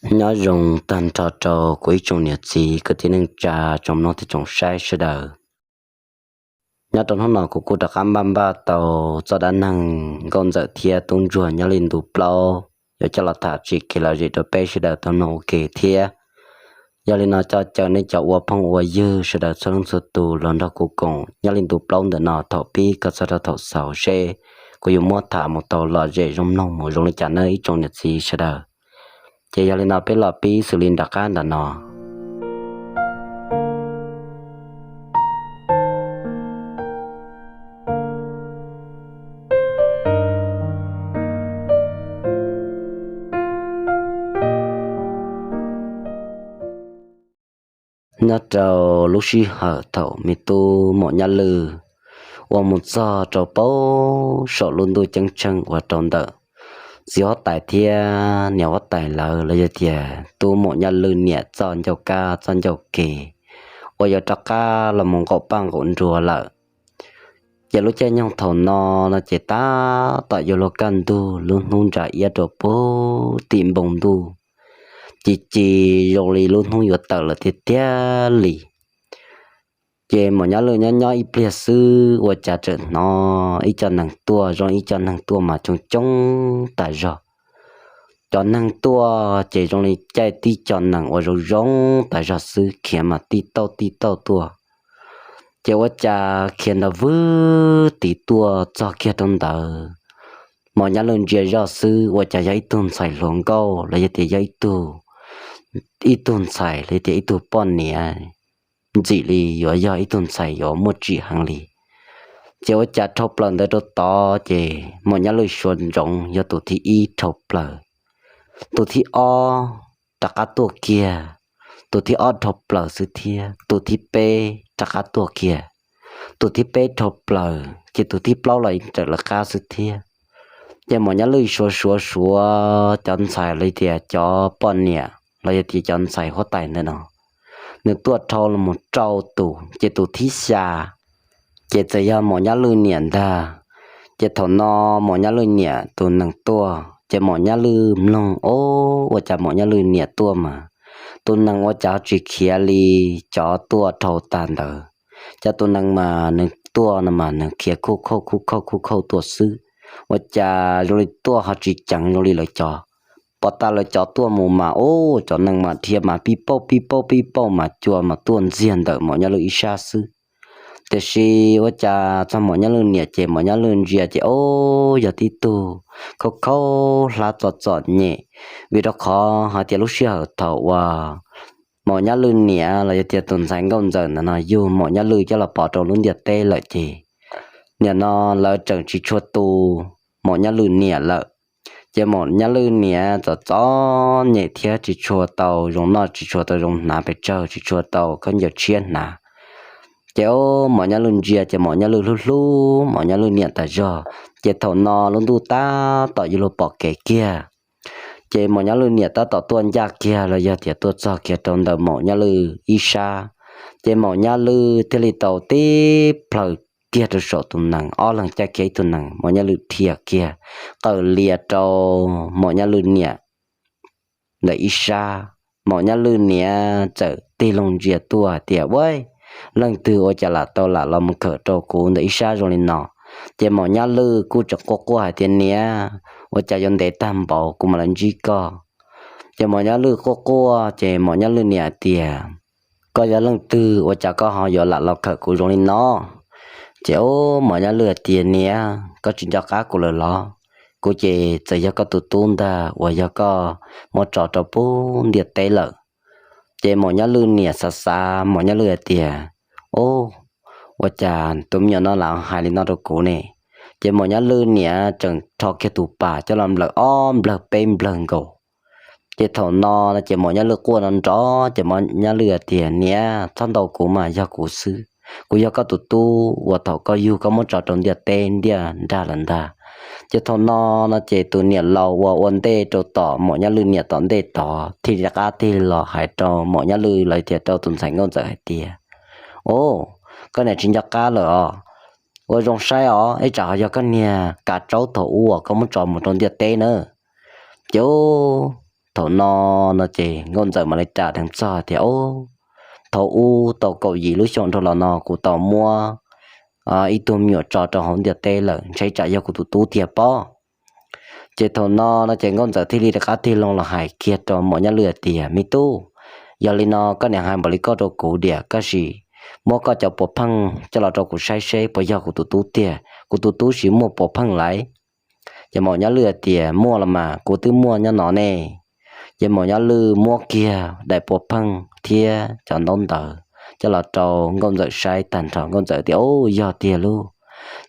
Nyob zoo tag nrho rau kuv ib tsoom niam txiv kwv tij neej tsa, tsoom mloog thiab tsoom saib sawv daws. Nyob rau hnub no kuv kuj rov qab npaj npaj tau txoj dab neeg nkauj ntxawm thiab tub ntsuag nyob li ntu plaub yuav coj los tham tsim kev lom zem rau peb sawv daws tau mloog ua ke thiab. Yog li no coj caw nej cov ua phooj ua ywg sawv daws txhua leej txhua tus los nrog kuv koom nyob li ntu plaub ntawm no thaum pib kom txog rau thaum xaus seb kuv yuav muab tham mus tau lom zem zoo mloog mus zoo li cas nawb ib tsoom niam txiv sawv daws. Ces yog li no peb los pib xws li nram qab nram no. Nyob rau lub sij hawm thaum me tub Maum Nyaj Lwj ua mus txog rau pem saum lub ntuj ceeb tsheej uas rau ntawm txiv huab tais thiab niam huab tais lawv los yog tias tub Maum Nyaj Lwj niam txoj ncauj kab txoj ncauj ke uas yuav rov qab los mus nqaum paj nqaum nruas lawm. Ces lub caij nyoog thaum no no ces tab tom yuav luag kaj ntug, lub hnub nra iab rau pem tim npoo ntuj, ci ci zoo li lub hnub yuav tawm lawm tiag tiag li. Ces Maum Nyaj Lwj nyob nyob ib pliag xwb ua cas tseem hnov ib co neeg tuaj, zoo ib co neeg tuaj mas coob coob tas zog. Cov neeg tuaj ces zoo li caij tib co neeg uas zoo zoo tas zog xwb, khiav mas tib tauj tib tauj tuaj. Ces ua cas khiav ntawd vwb tid tuaj txog kiag rau ntawd, Maum Nyaj Lwj ntsia zoj xwb ua cas yog ib tug ntxhais hluas nkauj los yog tias yog ib tug, ib tug ntxhais los yog tias ib tug poj niam, ntxim li yuav yog ib tug ntxhais yuav muaj tsim heev li. Ces ua cas dhau plaws ntawd rau tod ces Maum Nyaj Lwj xyuas ntsoov yog tus thib ib dhau plaws, tus thib ob rov qab tuaj kiag, tus thib ob dhau plaws xwb thiab, tus thib peb rov qab tuaj kiag, tus thib peb dhau plaws ces tus thib plaub los raws lawv qab xwb thiab. Ces Maum Nyaj Lwj suav suav suav cov ntxhais los yog tias cov poj niam los yog tias cov ntxhais huab tais ntawd no, nws tuaj dhau los mus rau tus, ces tus thib xya ces txawm yog Maum Nyaj Lwj niam ntag. Ces thaum no Maum Nyaj Lwj niam tus nees tuaj ces Maum Nyaj Lwj mloog, o, ua cas Maum Nyaj Lwj niam tuaj mas tus nees ua cas tsis khiav li cov tuaj dhau tag ntawd. Cov tus nees mas nws tuaj no mas nws khiav khuj khauj khuj khauj khuj khauj tuaj xwb, ua cas zoo li tuaj ho tsis ceev zoo li lawv cov. Pom tas lawv cov tuaj mus mas, o, cov nees mas dhia mas pib pauj pib pauj pib pauj mas cua mas tuaj ntxiag ntawm Maum Nyaj Lwj ib sab xwb. Tiam sis ua cas txog Maum Nyaj Lwj niam ces Maum Nyaj Lwj ntsia ces, o, yog tib tug khaub khaub hlab txom txom nyem, vim rau qhov hais tias lub sij hawm thaum uas Maum Nyaj Lwj niam los yog tias tus ntxhais nkauj ntxawm ntawm no yug Maum Nyaj Lwj coj los pov rau lub ntiaj teb lawm ces nim no lawv tseem tsis tshua tu Maum Nyaj Lwj niam lawm. Ces Maum Nyaj Lwj niam txom txom nyem thiab tsis tshua tau zoo noj, tsis tshua tau zoo hnav pes tsawg, tsis tshua tau khaub ncaws tshiab hnav. Ces, o, Maum Nyaj Lwj ntsia ces Maum Nyaj Lwj hlub hlub Maum Nyaj Lwj niam tas zog. Ces thaum no lub ntuj tab tom yuav luag pom kev kiag. Ces Maum Nyaj Lwj niam tab tom tuaj ncaj kiag los yog tias tuaj txog kiag rau ntawm Maum Nyaj Lwj ib sab. Ces Maum Nyaj Lwj thiaj li tau tib plhaw kiag rau saum tus nees, ob leeg caij kiag ib tug nees, Maum Nyaj Lwj dhia kiag qawm lias rau Maum Nyaj Lwj niam ntawm ib sab. Maum Nyaj Lwj niam txawm tig loo ntsia tuaj hais tias, ua, leej twg ua cas lam tau lam los mus khawm rau kuv ntawm ib sab zoo li no? Ces Maum Nyaj Lwj kuj tseem quaj quaj hais tias, niam, ua cas yuav ntev tag npaum kuv mam li ntsib koj? Ces Maum Nyaj Lwj quaj quaj ces Maum Nyaj Lwj niam hais tias, koj yog leej twg ua cas koj ho yuav lam los khawm kuv zoo li no? Ces, o, Maum Nyaj Lwj hais tias, niam, koj tsis nco qab kuv lawm los? Kuv ces txawm yog koj tus tub ntag uas yog koj muab tso rau pub ntiaj teb lawm. Ces Maum Nyaj Lwj niam xav xav, Maum Nyaj Lwj hais tias, o, ua cas tus me nyuam no lam hais li no rau kuv ne? Ces Maum Nyaj Lwj niam tseem rho kiag tus pas coj los nplawm ob nplawg peb nplawg nkaus. Ces thaum no ces Maum Nyaj Lwj quaj no nrov ces Maum Nyaj Lwj hais tias, niam, txhob ntaus kuv mas, yog kuv xwb. Kuv yog koj tus tub uas thaum koj yug koj muab tso rau ntiaj teb ntiaj nrag lawm ntag. Ces thaum no no ces tus niam laus uas ua ntej rau tom Maum Nyaj Lwj niam tom ntej tod thiaj rov qab tig los hais rau Maum Nyaj Lwj los tias rau tus ntxhais nkauj ntxawm hais tias, o, koj niam tsis nco qab lawm os. Ua zoo saib os, ib tsam ho yog koj niag kav tsaub thaum ub uas koj muab tso mus rau ntiaj teb na. Ces, o, Thaum no no ces nkauj ntxawm mam li ras dheev txog tias, Au, thaum ub tau kaum yim lub xyoo dhau los no kuv tau muab ib tug me nyuam tso rau hauv ntiaj teb lawm, ntshai tsam yog kuv tus tub tiag pob. Ces thaum no no ces nkauj ntxawm thiaj li rov qab tig loo los hais kiag rau maum nyaj lwj tias, Me tub, yog li no koj niam hais npaum li koj rau kuv diam, koj sim muab koj cov puav pheej coj los rau kuv saib seb puas yog kuv tus tub tiag, kuv tus tub sim muaj puav pheej lauj? Ces maum nyaj lwj tias, Muaj los mas, kuv twb muaj nyob no ne. Ces maum nyaj lwj muab kiag daim puav pheej thiab cov ntaub ntawv coj los rau nkauj ntxawm saib tag nrho. Nkauj ntxawm tias, Au, yog tiag lauj.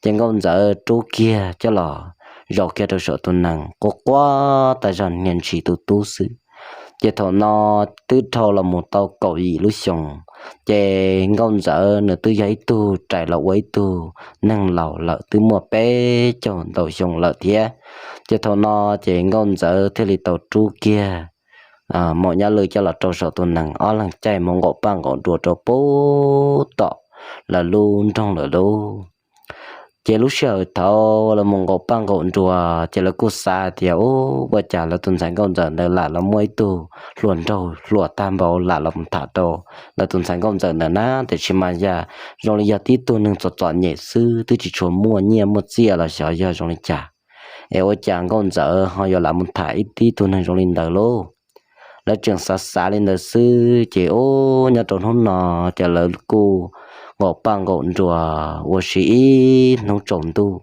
Ces nkauj ntxawm rub kiag coj los zaum kiag rau saum tus nees, quaj quaj tas zog niag ntshis tus tub xwb. Ces thaum no twb dhau los mus tau kaum yim lub xyoos, ces nkauj ntxawm nws twb yog ib tug rais los ua ib tug neeg laus lawm, twb muaj peb caug ntau xyoo lawm thiab. Ces thaum no ces nkauj ntxawm thiaj li tau rub kiag maum nyaj lwj coj los rau saum tus nees, ob leeg caij mus nqaum paj nqaum nruas rau pem tom lawv lub nroog lawm lauj. Ces lub sij hawm thaum lawv mus nqaum paj nqaum nruas ces lawv kuj xav tias, Ua cas lawv tus ntxhais nkauj ntxawm ntawd lam los muaj ib tug hluas nraug hluas tag npaum lam los tham rau lawv tus ntxhais nkauj ntxawm ntawd na, tiam sis mas yog zoo li yog tib tug neeg txom txom nyem xwb, twb tsis tshua muaj nyiaj muaj txiaj los xyov yog zoo li cas es ua cas nkauj ntxawm ho yuav lam mus tham ib tib tug neeg zoo li ntawd lauj. Lawv tseem xav xav li ntawd xwb ces ub, nyob rau hnub no ces lawv kuj nqaum paj nqaum nruas ua si ib hnub tsaus ntuj,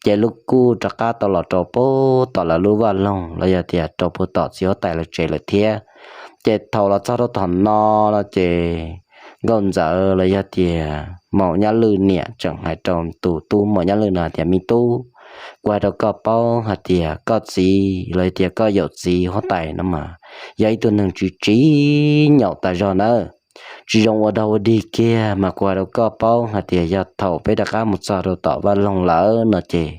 ces lawv kuj rov qab tau los rau pem tom lawv lub vaj loog los yog tias rau pem tom txiv huab tais lawv tsev lawm thiab. Ces thaum los txog rau tom no no ces nkauj ntxawm los yog tias maum nyaj lwj niam tseem hais rau tus tub maum nyaj lwj no tias, Me tub, kuv hais rau koj paub hais tias koj txiv los yog tias koj yawm txiv huab tais no mas yog ib tug neeg tsis tsim nyog tas zog nawb, tsis zoo ua dog ua dig kiag. Mas kuv hais rau koj paub hais tias yog thaum peb rov qab mus txog rau tom vaj loog lawm no ces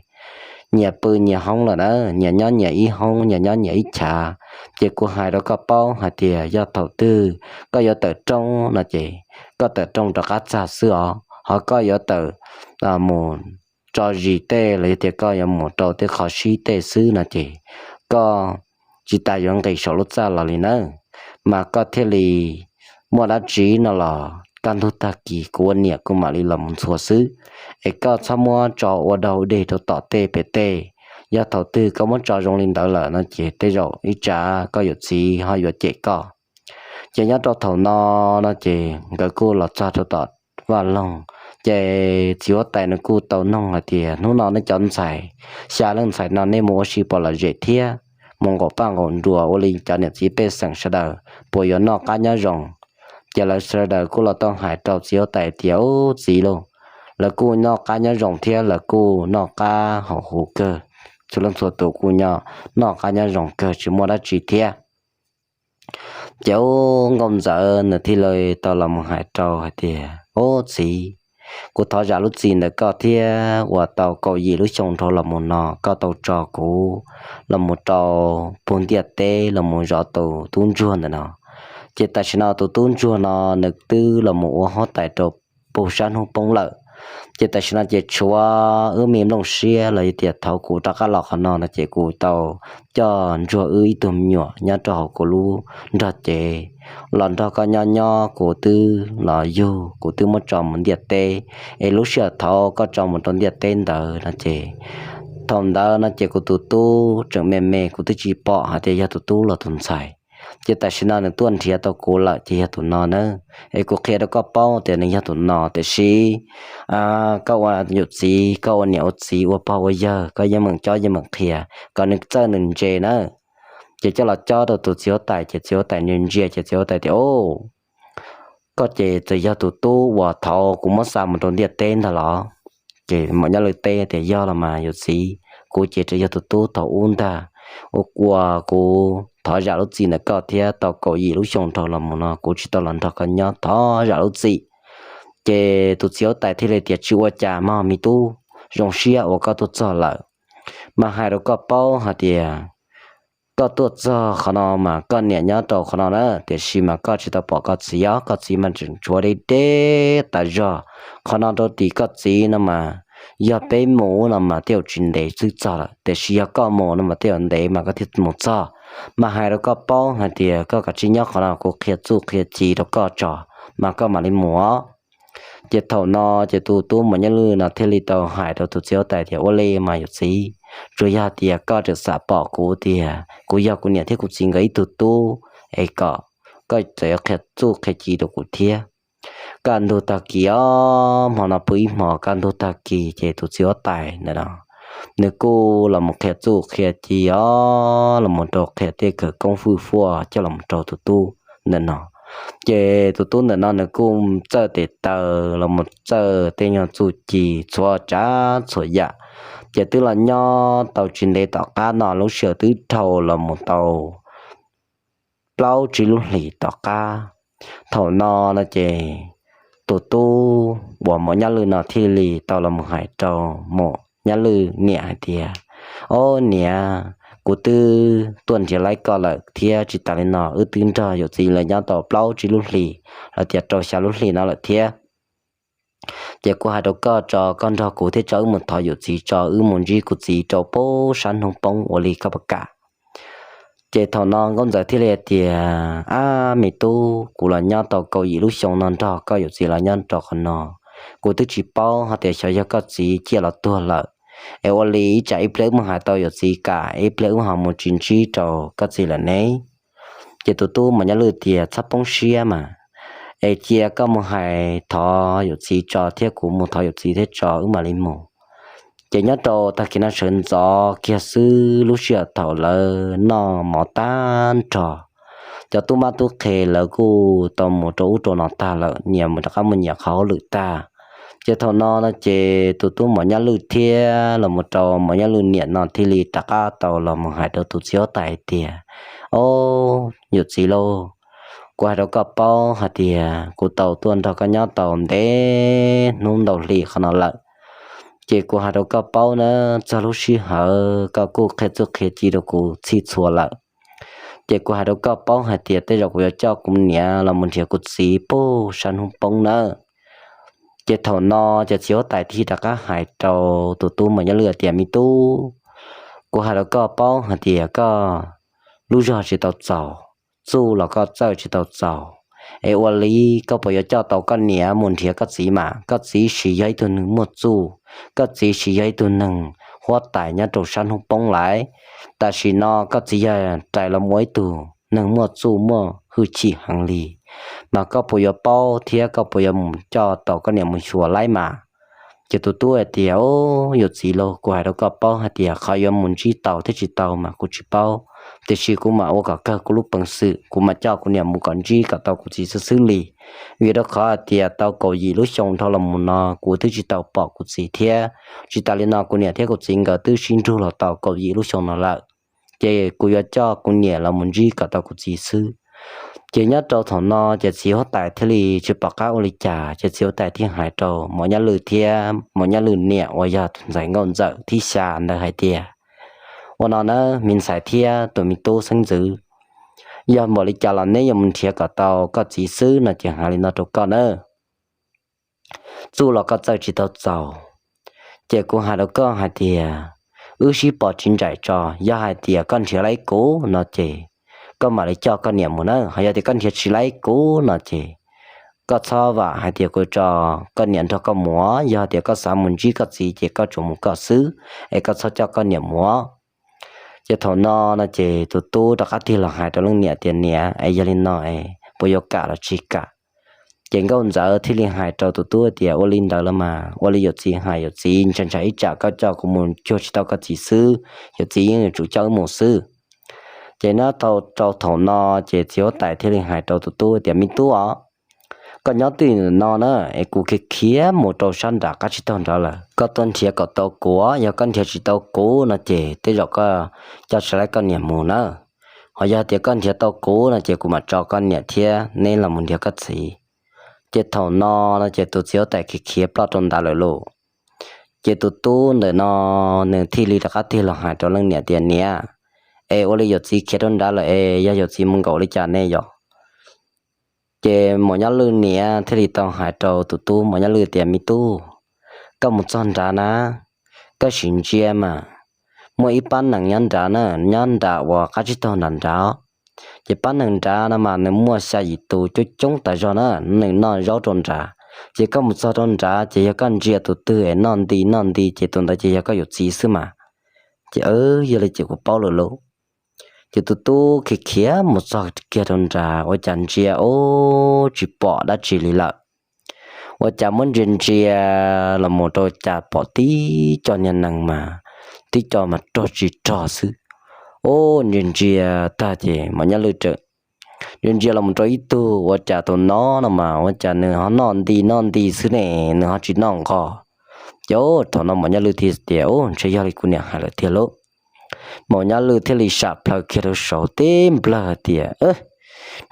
nyias pw nyias hoob lawm na, nyias nyob nyias ib hoob, nyias nyob nyias ib chav. Ces kuv hais rau koj paub hais tias yog thaum twg koj yuav tawm rooj no ces koj tawm rooj rov qab txog xwb os, ho koj yuav tawm mus tso zis tej los yog tias koj yuav mus rau tej qhov sib tej xwb no ces koj tsis tas yuav nqis saum lub txaj los li nawb. Mas koj thiaj li muaj dab tsi no los kaj ntug tag kis kuv ua niam kuv mam li los mus ntxhua xwb, es koj txhob muab tso ua dog ua dig rau tom tej pem tej. Yog thaum twg koj muab tso zoo li ntawd lawm no ces tej zaum ib tsam koj yawm txiv ho yuav cem koj. Ces nyob rau thaum no no ces nkawd kuj los txog rau tom vaj loog, ces txiv huab tais nws kuj tau noog hais tias, Hnub no nej cov ntxhais, xya leej ntxhais no nej mus ua si pom lom zem thiab mus nqaum paj nqaum nruas ua li cov niam txiv pej xeem sawv daws puas yuav noj qab nyob zoo? Ces lawv sawv daws kuj los tau hais rau txiv huab tais tias, Ub, txiv lauj, lawv kuj noj qab nyob zoo thiab lawv kuj noj qab haus huv kawg, txhua leej txhua tus kuj noj qab nyob zoo kawg tsis muaj dab tsi thiab. Ces ub, nkauj ntxawm nws thiaj li tau los mus hais rau hais tias, Ub, txiv, kuv thov zam lub txim ntawm koj thiab uas tau kaum yim lub xyoo dhau los mus no koj tau tso kuv los mus rau puag ntiaj teb los mus zov tus tub ntsuag ntawm no. Ces tam sim no tus tub ntsuag no nws twb los mus ua huab tais rau puag sab hnub poob lawm. Ces tam sim no ces tshuav wb me nplooj siab los yog tias thaum kuv rov qab los qhov no no ces kuv tau coj ntsuag wb ib tug me nyuam nyob rau hauv kuv lub nrog cev los nrog koj nyob nyob, kuv twb los yug, kuv twb muab tso mus ntiaj teb, es lub sij hawm thaum koj tso mus rau ntiaj teb ntawd no ces thaum ntawd no ces kuv tus tub tseem me me, kuv twb tsis pom hais tias yog tus tub los tus ntxhais. Ces tam sim no nws tuaj nrhiav tau kuv lawm ces yog tus no na. Es kuv qhia rau koj paub tias nws yog tus no, tiam sis koj ua yawm txiv, koj ua niam ua txiv, ua pog ua yawg, koj yeej meem cob yeej meem qhia kom nws txawj nws ntse na. Ces coj los cob rau tus txiv huab tais, ces txiv huab tais ntsia ntsia ces txiv huab tais tias, Koj ces txawm yog tus tub uas thaum kuv muab xa mus rau ntiaj teb ntag los? Ces maum nyab lwj teb tias, Yog los mas yawm txiv, kuv ces txawm yog tus tub thaum ub ntag, ua kuv thov zam lub txim ntawm koj thiab tau kaum yim lub xyoo dhau los mus no kuv tsis tau los nrog koj nyob, thov zam lub txim. Ces tus txiv huab tais thiaj li tias, Tsis ua cas mog me tub, zoo siab uas koj tuaj txog lawm. Mas hais rau koj paub hais tias koj tuaj txog qhov no mas koj niam nyob rau qhov no na, tiam sis mas koj tsis tau pom koj txiv os, koj txiv mas tseem tshuav deb deb tas zog. Qhov no rau tim koj txiv no mas yog peb mus no mas tej zaum tsis ntev xwb txog lawm, tiam sis yog koj mus no mas tej zaum ntev mas koj thiaj mus txog. mas hais rau koj paub hais tias koj kav tsij nyob qhov no, kuv qhia txuj qhia ci rau koj tso, mas koj mam li mus os. Ces thaum no ces tus tub Maum Nyaj Lwj no thiaj li tau hais rau tus txiv huab tais tias, ua li mas yawm txiv, tsuas yog tias koj tseem xam pom kuv tias kuv yog kuv niam thiab kuv txiv nkawd ib tug tub, es kom koj txawm yuav qhia txuj qhia ci rau kuv thiab. Kaj ntug tag kis os, hmo no pw ib hmos, kaj ntug tag kis ces tus txiv huab tais ntawm no nws kuj los mus qhia txuj qhia ci os, los mus rau qhia tej khawv koob fwj fuaj coj los rau tus tub ntawm no. Ces tus tub ntawm no nws kuj txawj tes taw, los mus txawj tej nyuag txuj ci txhua tsav txhua yam. Ces twb los nyob tau tsis ntev tom qab no, lub sij hawm twb dhau los mus tau plaub tsib lub hlis tom qab. Thaum no no ces tus tub uas Maum Nyaj Lwj no thiaj li tau los mus hais rau Maum Nyaj Lwj niam hais tias, o niam, kuv twb tuaj nrhiav laib koj lawm thiab, tsis tas li no wb twb nrog yawm txiv lawv nyob tau plaub tsib lub hlis los tias rau xya lub hlis no lawm thiab. Ces kuv hais rau koj tso, koj nrog kuv thiab tso, wb mus thov yawm txiv tso, wb mus ntsib kuv txiv rau pem sab hnub poob, ua li koj puas kam? Ces thaum no nkauj ntxawm thiaj li hais tias, ab me tub, kuv los nyob tau kaum yim lub xyoo no nrog koj yawm txiv los nyob rau qhov no, kuv twb tsis paub hais tias xyov yog koj txiv ciaj los tuag lawm. Es ua li ib tsam ib pliag wb mus hais tau yawm txiv kam, ib pliag wb ho mus tsis ntsib rau koj txiv lawm ne. Ces tus tub Maum Nyaj Lwj tias, txhob poob siab mas, es cia koj mus hais thov yawm txiv tso thiab kuv mus thov yawm txiv thiab tso, wb mam li mus. Ces nyob rau tag kis no sawv ntxov kiag xwb, lub sij hawm thaum lawv noj mov tag nrho, cov tub mab tub qhe lawv kuj tau mus rau ub rau no tag lawm, nyias mus rov qab mus nyias qhov hauj lwm tag. Ces thaum no no ces tus tub Maum Nyaj Lwj thiab los mus rau Maum Nyaj Lwj niam no thiaj li rov qab tau los mus hais rau tus txiv huab tais hais tias, o yawm txiv lauj, kuv hais rau koj paub hais tias kuv tau tuaj nrog koj nyob tau ntev hnub ntau hli qhov no lawm. Ces kuv hais rau koj paub na, txog lub sij hawm koj kuj qhia txuj qhia ci rau kuv txhij txhua lawm. Ces kuv hais rau koj paub hais tias tej zaum kuv yuav coj kuv niam los mus nrhiav kuv txiv pem sab hnub poob nawb. Ces thaum no ces txiv huab tais thiaj rov qab hais rau tus tub Maum Nyaj Lwj tias, me tub, kuv hais rau koj paub hais tias koj lub zog tsis tau txaus, txuj los koj txawj tsis tau txaus, es ua li koj puas yuav coj tau koj niam mus nrhiav koj txiv mas? Koj txiv tsis yog ib tug neeg muaj txuj, koj txiv tsis yog ib tug neeg huab tais nyob rau sab hnub poob lawm. Tam sim no koj txiv yog rais los ua ib tug neeg muaj txuj muaj hwj chim heev li, mas koj puas yuav paub thiab koj puas yuav mus coj tau koj niam mus xyuas laib mas? Ces tus tub hais tias, o yawm txiv lauj, kuv hais rau koj paub hais tias qhov yuav mus ntsib tau thiab tsis tau mas kuv tsis paub, tiam sis kuv mam ua kom kawg kuv lub peev xwm, kuv mam coj kuv niam mus kom ntsib kom tau kuv txiv xwb xwb li. Vim rau qhov hais tias tau kaum yim lub xyoo dhau los mus no kuv twb tsis tau pom kuv txiv thiab, tsis tas li no kuv niam thiab kuv txiv nkawd twb sib nrug los tau kaum yim lub xyoo no lawm. Ces kuv yuav coj kuv niam los mus ntsib kom tau kuv txiv xwb. Ces nyob rau thaum no ces txiv huab tais thiaj li tsis pom qab ua li cas, ces txiv huab tais thiaj hais rau Maum Nyaj Lwj thiab Maum Nyaj Lwj niam uas yog tus ntxhais nkauj ntxawm thib xya ntawd hais tias, ua no nawb me ntxhais thiab tus me tub xeeb ntxwv, yog npaum li cas los neb yuav mus nrhiav kom tau koj txiv xwb no ces hais li no rau koj nawb. Txuj los koj txawj tsis tau txaus, ces kuv hais rau koj hais tias wb sib pom tsis nraim tso, yog hais tias koj nrhiav laib kuv no ces koj mam li coj koj niam mus nawb, ho yog tias koj nrhiav tsis laib kuv no ces koj txhob vam hais tias kuv tso koj niam nrog koj mus, yog tias koj xav mus ntsib koj txiv ces koj tsuas mus koj xwb, es koj txhob coj koj niam mus. Ces thaum no no ces tus tub rov qab tig los hais rau leej niam tias, niam, es yog li no es puas yuav kam los tsis kam? Ces nkauj ntxawm thiaj li hais rau tus tub tias, ua li ntawd los mas ua li yawm txiv hais, yawm txiv ntshai ntshai ib tsam koj coj kuv mus cuag tsis tau koj txiv xwb, yawm txiv yeej yuav tsum coj wb mus xwb. Ces nyob rau thaum no ces txiv huab tais thiaj li hais rau tus tub tias, me tub os, koj nyob twj ywm no na, es kuv khiav khiav mus rau sab nram qab tsib taug nrad lawm, koj tuaj nrhiav kom tau kuv, yog koj nrhiav tsis tau kuv no ces tej zaum koj coj tsis laib koj niam mus na. Ho yog tias koj nrhiav tau kuv no ces kuv mam tso koj niam thiab neb los mus nrhiav koj txiv. Ces thaum no no ces tus txiv huab tais khiav khiav ploj rau nrad lawm lauj. Ces tus tub ntawm no nws thiaj li rov qab tig los hais rau leej niam tias, niam, es ua li yawm txiv khiav rau nrad lawm es yog yawm txiv mus nkaum li cas ne yom? Ces Maum Nyaj Lwj niam thiaj li tau hais rau tus tub Maum Nyaj Lwj tias, me tub, koj mus txog nrad na, koj sim ntsia mas muaj ib pab nees nyob nrad na, nyob nram uas qab tsib taug nram nrad. Ces pab nees nrad no mas nws muaj xya yim tus coob coob tas zog na, nws noj zaub rau nrad. Ces koj mus txog rau nrad ces yog koj ntsia tus twg es noj nti noj nti ces tus ntawd ces yog koj yawm txiv xwb mas. Ces yog li ces kuv paub lawm lauj. Ces tus tub khiav khiav mus txog kiag rau nrad ua cas ntsia ub tsis pom dab tsi li lawm. Ua cas muab ntsia ntsia los mus rau cas pom tib co niag nees mas, tib co mas rog tsis rog xwb. Ub ntsia ntsia tag ces Maum Nyaj Lwj ntsia ntsia los mus rau ib tug ua cas tus no no mas ua cas nws ho noj nti noj nti xwb ne, nws ho tsis noj nqos. Ces thaum no Maum Nyaj Lwj thiaj tias ub ntshe yog li kuv niam hais lawm tiag lauj. Maum Nyaj Lwj thiaj li sam plhaws kiag rau saud tib nplawg tias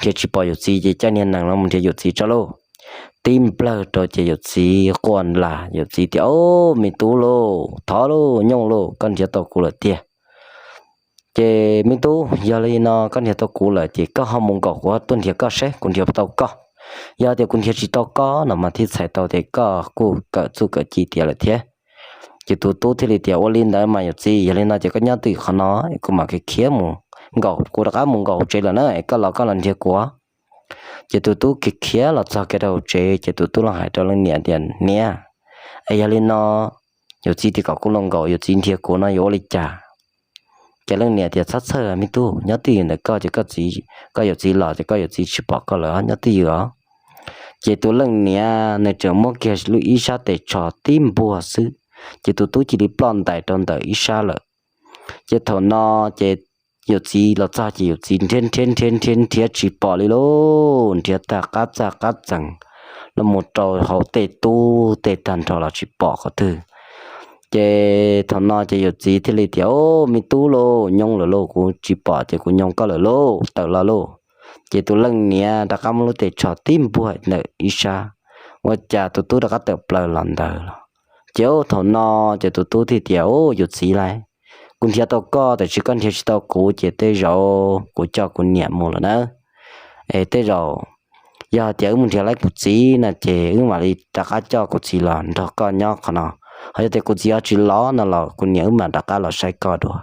nrhiav tsis pom yawm txiv ces caij niag nees los mus nrhiav yawm txiv tso lauj. Tib nplawg rau ces yawm txiv quaj las, yawm txiv tias ub me tub lauj, thov lauj, nyooj lauj, koj nrhiav tau kuv lawm tiag. Ces me tub, yog li no koj nrhiav tau kuv lawm ces koj ho mus nkaum kuv tuaj nrhiav koj seb kuv nrhiav tau koj. Yog tias kuv nrhiav tsis tau koj no mas thiaj txhais tau tias koj kuj kawm txuj kawm ci tiav lawm thiab. Ces tus tub thiaj li tias ua li ntawd mas yawm txiv, yog li no ces koj nyob twj ywm qhov no, kuv mam khiav khiav mus nkaum, kuv rov qab mus nkaum tsev lawm na, es koj los koj los nrhiav kuv. Ces tus tub khiav khiav los txog kiag rau hauv tsev ces tus tub los hais rau leej niam tias niam, es yog li no yawm txiv tias kom kuv los nkaum, yawm txiv nrhiav kuv no yuav ua li cas? Ces leej niam tias txhob txhawj me tub, nyob twj ywm ntawm koj ces koj txiv, koj yawm txiv los ces koj yawm txiv tsis pom koj lawm, nyob twj ywm os. Ces tus leej niam nws tseem muab kiag lub ib sab tes tsho tib npuag xwb, ces tus tub cia li ploj ntais rau ntawm ib sab lawm. Ces thaum no ces yawm txiv los txog ces yawm txiv nrhiav nrhiav nrhiav nrhiav nrhiav tsis pom li lauj, nrhiav tag qab txag qab txees los mus rau hauv tej tub tej tag nrho los tsis pom qhov twg. Ces thaum no ces yawm txiv thiaj li tias ub me tub lauj, nyooj lawm lauj, kuv tsis pom ces kuv nyooj koj lawm lauj, tawm los lauj. Ces tus leej niam rov qab muab lub tes tsho tib npuag ntawm ib sab, ua cas tus tub rov qab tawm plaws los ntawd los. Ces thaum no ces tus tub thiaj tias ub yawm txiv lauj, kuv nrhiav tau koj tab sis koj nrhiav tsis tau kuv ces tej zaum kuv coj kuv niam mus lawm na. Es tej zaum yog hais tias wb mus nrhiav laib kuv txiv no ces wb mam li rov qab coj kuv txiv los nrog koj nyob qhov no. Ho yog tias kuv txiv ho tsis los no los kuv niam wb mam rov qab los saib koj dua.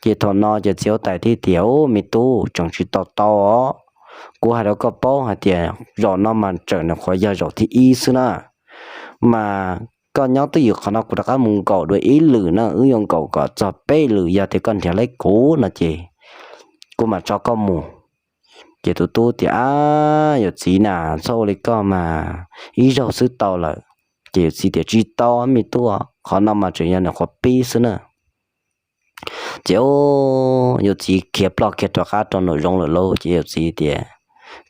Ces thaum no ces txiv huab tais thiaj tias ub me tub, tseem tsis tau tau os. Kuv hais rau koj paub hais tias zaum no mas tseem nyuam qhuav yog zaum thib ib xwb na, mas koj nyob twj ywm qhov no kuv rov qab mus nkaum dua ib lwm na, wb yuav nkaum kom txog peb lwm, yog tias koj nrhiav laib kuv no ces kuv mam tso koj mus. Ces tus tub tias ab yawm txiv na, txhob ua li koj mas, ib zaug xwb tau lawm. Ces yawm txiv tias tsis tau me tub, qhov no mas tseem yog nyuam qhuav pib xwb na. Ces yawm txiv khiav ploj kiag rov qab rau nraum zoov lawm lauj. Ces yawm txiv tias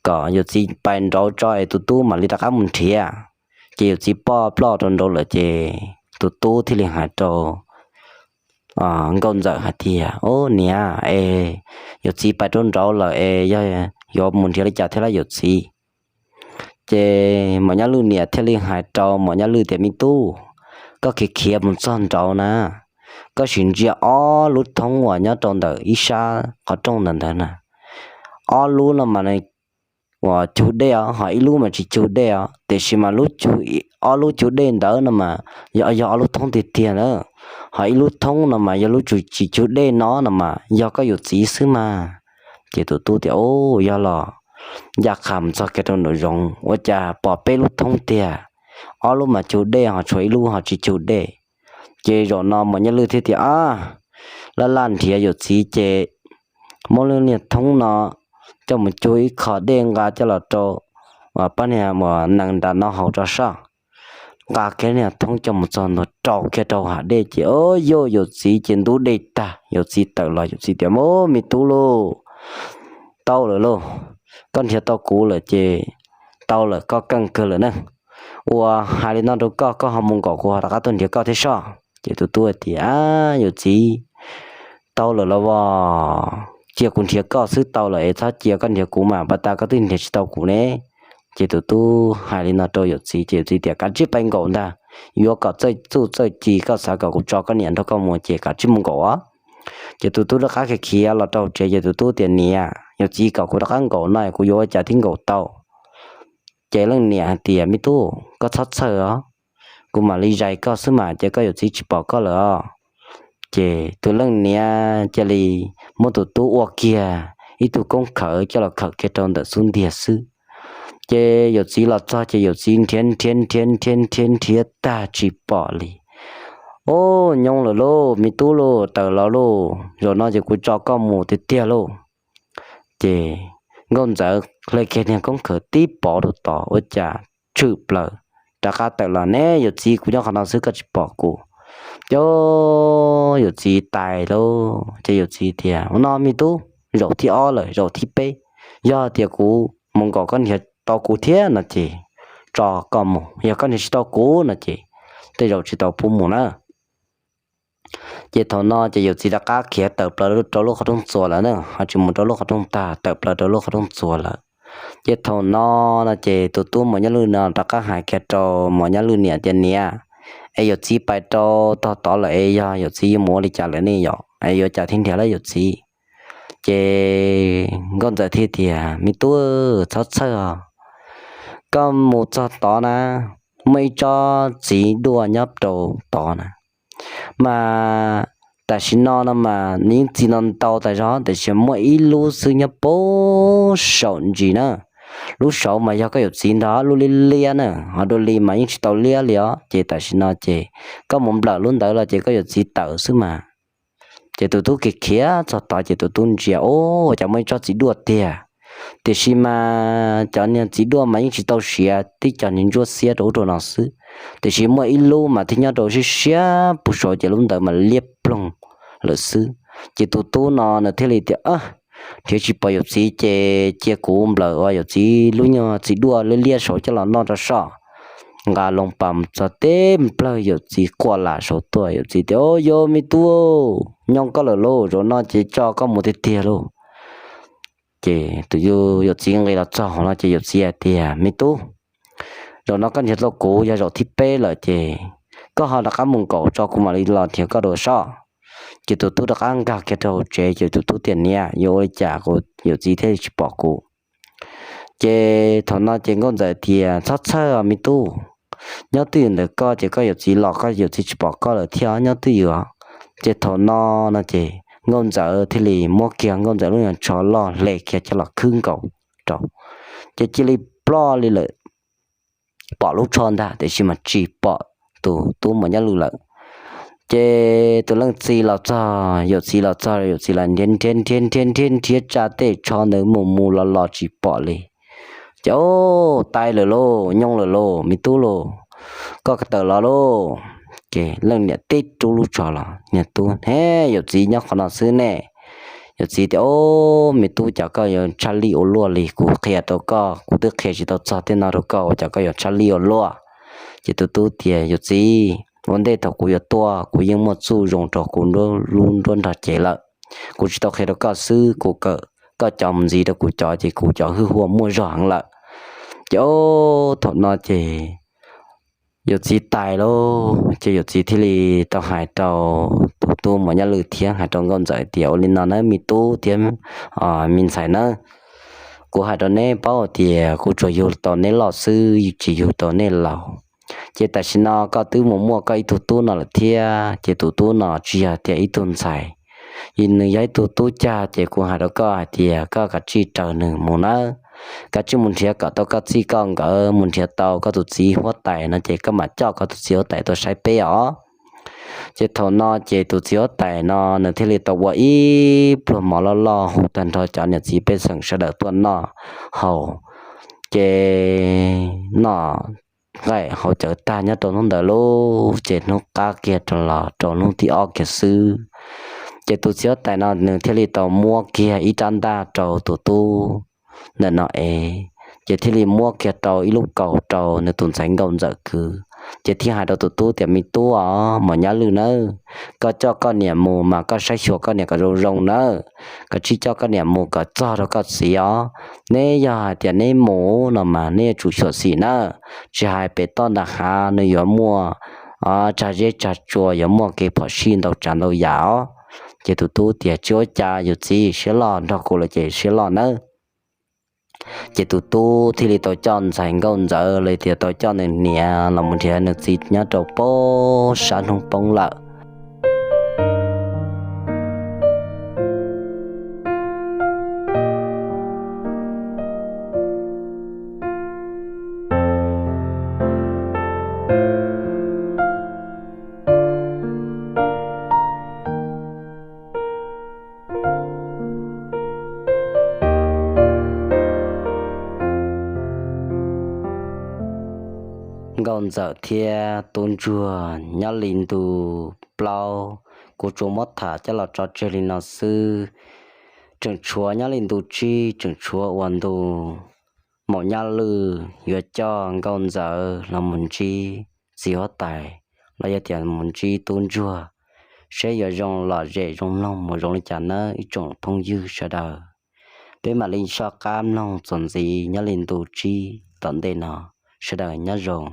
kom yawm txiv pais nraud tso es tus tub mam li rov qab mus nrhiav. Ces yawm txiv poj ploj rau nraud lawm ces tus tub thiaj li hais rau nkauj ntxawm hais tias ub niam es, yawm txiv pais rau nraud lawm es yog yuav mus nrhiav li cas thiab lauj yawm txiv? Ces Maum Nyaj Lwj niam thiaj li hais rau Maum Nyaj Lwj tias me tub, koj khiav khiav mus txog nraud na, koj sim ntsia ob lub thoob uas nyob rau ntawm ib sab qhov rooj ntawd ntawd na. Ob lub no mas uas cug dej os, ho ib lub mas tsis cug dej os, tiam sis mas lub cug, ob lub cug dej ntawd no mas yog, yog ob lub thoob tiag tiag na. Ho ib lub thoob no mas yog lub tsis cug dej no no mas yog koj yawm txiv xwb mas. Ces tus tub tias ub yog los. Ncaj qha mus txog kiag rau nraum zoov ua cas pom peb lub thoob tiag, ob lub mas cug dej ho tshuav ib lub ho tsis cug dej. Ces zaum no Maum Nyaj Lwj thiaj tias ab, laj laj nrhiav yawm txiv ces muab lub niag thoob no coj mus cug ib qho dej nqa coj los rau pab niag nees nram no haus tso soj. Nqa kiag niag thoob coj mus txog ntua rau kiag rau hav dej ces o yawm txiv ces ntub dej tag, yawm txiv tawm los yawm txiv tias me tub lauj, tau lawm lauj, koj nrhiav tau kuv lawm ces tau lawm, koj keej kawg lawm na. Ua hais li no rau koj, koj ho mus nkaum kuv ho rov qab tuaj nrhiav koj thiab soj. Ces tus tub tias yawm txiv, tau lawm los as, cia kuv nrhiav koj xwb tau lawm es txhob cia koj nrhiav kuv mas pas tas koj twb nrhiav tsis tau kuv ne. Ces tus tub hais li no rau yawm txiv ces yawm txiv tias kav tsij pais nkaum ntag, yuav kom txawj txuj txawj ci, koj xav kom kuv tso koj niam nrog koj mus ces kav tsij mus nkaum os. Ces tus tub rov qab khiav khiav los rau tsev ces tus tub tias niam, yawm txiv kom kuv rov qab nkaum no kuv yuav ua cas thiaj nkaum tau? Ces leej niam hais tias me tub, koj txhob txhawj os, kuv mam li zais koj xwb mas ces koj yawm txiv tsis pom koj lawm os. Ces tus leej niam cia li muab tus tub ua kiag ib tug koob khawv coj los khawm kiag rau ntawm xub ntiag xwb. Ces yawm txiv los txog ces yawm txiv nrhiav nrhiav nrhiav nrhiav nrhiav nrhiav tag tsis pom li. Ub, nyob lawm lauj, me tub lauj, tawm los lauj, zaum no ces kuv tso koj mus tiag tiag lauj. Ces nkauj ntxawm hle kiag niag koob khawv tib pov rau tod ua cas tshwm plaws rov qab tawm los ne, yawm txiv, kuv nyob qhov no xwb koj tsis pom kuv. Ces yawm txiv tais lauj, ces yawm txiv tias, ua no me tub, zaum thib ob lawm, zaum thib peb, yog tias kuv mus nkaum koj nrhiav tau kuv thiab no ces tso koj mus, yog koj nrhiav tsis tau kuv no ces tej zaum tsis tau pub mus na. Ces thaum no ces yawm txiv rov qab khiav tawm plaws rau lub qhov rooj txuas lawm na, ho tsis mus rau lub qhov rooj tag, tawm plaws rau lub qhov rooj txuas lawm. Ces thaum no no ces tus tub Maum Nyaj Lwj no rov qab hais kiag rau Maum Nyaj Lwj niam tias, niam, es yawm txiv pais rau tog tod lawm es yog yawm txiv yuav mus ua li cas lawm ne yom, es yuav cas thiaj nrhiav lawv yawm txiv? Ces nkauj ntxawm thiaj tias, me tub, txhob txhawj os, koj mus txog tod na, muaj ib tsob txiv duaj nyob rau tod na. Mas tam sim no no mas nws yeej txi no ntau tas zog tiam sis muaj ib lub xwb nyob puag saum ntsis na. Lub saud mas yog koj yawm txiv ntag, lub liab liab na, ho dua li mas yeej tsis tau liab li os. Ces tam sim no ces koj mus nplawm lub ntawd los ces koj yawm txiv tawm xwb mas. Ces tus tub khiav khiav txog tod ces tus tub ntsia, ua cas muaj ib tsob txiv duaj tiag. Tiam sis mas cov niag txiv duaj mas yeej tsis tau siav tib co niag ntsuab xiab rau ub rau no xwb. Tiam sis muaj ib lub mas thiaj nyob rau siab siab puag saud ces lub ntawd mas liab ploog lawm xwb. Ces tus tub no nws thiaj li tias, nrhiav tsis pom yawm txiv ces cia kuv nplawm ua yawm txiv lub nyuag txiv duaj liab liab saud coj los noj rau soj. Nqa loo pas mus txog teb nplawg yawm txiv quaj lam saud tuaj, yawm txiv tias, o yawg me tub, nyob koj lawm lauj, zaum no ces tso koj mus tiag tiag lauj. Ces tus yawm txiv nqis los txog hauv no ces yawm txiv hais tias, me tub, zaum no koj nrhiav tau kuv yog zaum thib peb lawm ces koj ho rov qab mus nkaum tso kuv mam li los nrhiav koj dua soj. Ces tus tub rov qab nkag kiag rau hauv tsev ces tus tub tias, niam, yuav ua li cas kuv yawm txiv thiaj li tsis pom kuv? Ces thaum no ces nkauj ntxawm tias, txhob txhawj os me tub, nyob twj ywm ntawm koj ces koj yawm txiv los koj yawm txiv tsis pom koj lawm thiab, nyob twj ywm os. Ces thaum no no ces nkauj ntxawm thiaj li muab kiag nkauj ntxawm lub nyuag tsho loj hle kiag coj los khwb nkaus rau, ces cia li ploj li lawm. Pom lub tsho ntag tiam sis mas tsis pom tus tub Maum Nyaj Lwj lawm. Ces tus leej txiv los txog, yawm txiv los txog, yawm txiv los nrhiav nrhiav nrhiav nrhiav nrhiav tsa tej tsho ntawd mus mus los los tsis pom li. Ces, o, tais lawm lauj, nyob lawm lauj, me tub lauj, koj tawm los lauj. Ces leej niam tib rub lub tsho los, niag tub, he, yawm txiv nyob qhov no xwb ne. Yawm txiv tias, o, me tub, cas koj yuav tshaj lij ua luaj li, kuv qhia rau koj, kuv twb qhia tsis tau txog tej no rau koj ua cas koj yuav tshaj lij ua luaj? Ces tus tub tias, yawm txiv, ua ntej thaum kuv yuav tuaj kuv yeej muaj txuj zoo rau kuv lub nruab nrog cev lawm. Kuv tsis tau qhia rau koj xwb, kuv kawm koj cov mus ntxiv rau kuv cov ces kuv cov hwj huam muaj zog heev lawm. Ces, o, thaum no ces yawm txiv tais lauj, ces yawm txiv thiaj li tau hais rau tus tub Maum Nyaj Lwj thiab hais rau nkauj ntxawm tias, ua li no nawb me tub thiab me ntxhais nawb, kuv hais rau neb paub hais tias kuv tsuas yug tau neb loj xwb, tsis yug tau nej laus. Ces tam sim no koj twb mus muaj koj ib tug tub no lawm thiab, ces tus tub no tsis yog tias ib tug ntxhais, nws yog ib tug tub cag, ces kuv hais rau koj hais tias koj kav tsij raws nws mus nawb, kav tsij mus nrhiav kom tau koj txij koj nkawm, mus nrhiav tau koj tus txiv huab tais no ces koj mam coj koj tus txiv huab tais tuaj saib peb os. Ces thaum no ces tus txiv huab tais no nws thiaj li tau ua ib pluag mov loj loj hu tag nrho cov niam txiv pej xeem sawv daws tuaj noj haus, ces noj nqaij haus cawv tag nyob rau hnub ntawd lauj, ces hnub qab kiag rau los rau hnub thib ob kiag xwb, ces tus txiv huab tais no nws thiaj li tau muab kiag ib rab ntaj rau tus tub ntawm no es, ces thiaj li muab kiag tau ib lub kaus rau nws tus ntxhais nkauj ntxawm kwv, ces thiaj hais rau tus tub tias, me tub os, Maum Nyaj Lwj nawb, koj coj koj niam mus mas koj saib xyuas koj niam kom zoo zoo nawb, kav tsij coj koj niam mus kom txog rau koj txiv os. Neb yog hais tias neb mus no mas neb yuav tsum xyuam xim nawb, tsis hais pem toj nram hav nws yuav muaj tsag zeb tsag tsua, yuav muaj kev phom sij ntau tsav ntau yam os. Ces tus tub tias, tsis ua cas yawm txiv, siab loj, nrog kuv lawm ces siab loj nawb. Ces tus tub thiaj li tau coj ntxhais nkauj ntxawm los tias tau coj nws niam los mus nrhiav nws txiv nyob rau pem sab hnub poob lawm. Nkauj Ntxawm thiab Tub Ntsuag nyob li ntu plaub, kuv tsuas muab tham coj los tso tseg li no xwb. Tseem tshuav nyob li ntu tsib, tseem tshuav uas ntu maum Nyaj Lwj yuav coj Nkauj Ntxawm los mus ntsib txiv huab tais, los yog tias mus ntsib Tub Ntsuag, seb yuav zoo lom zem zoo mloog mus zoo li cas nawb ib tsoom phooj ywg sawv daws. Peb mam li soj qab mloog txuas ntxiv nyob li ntu tsib tom ntej no. Sawv daws nyob zoo.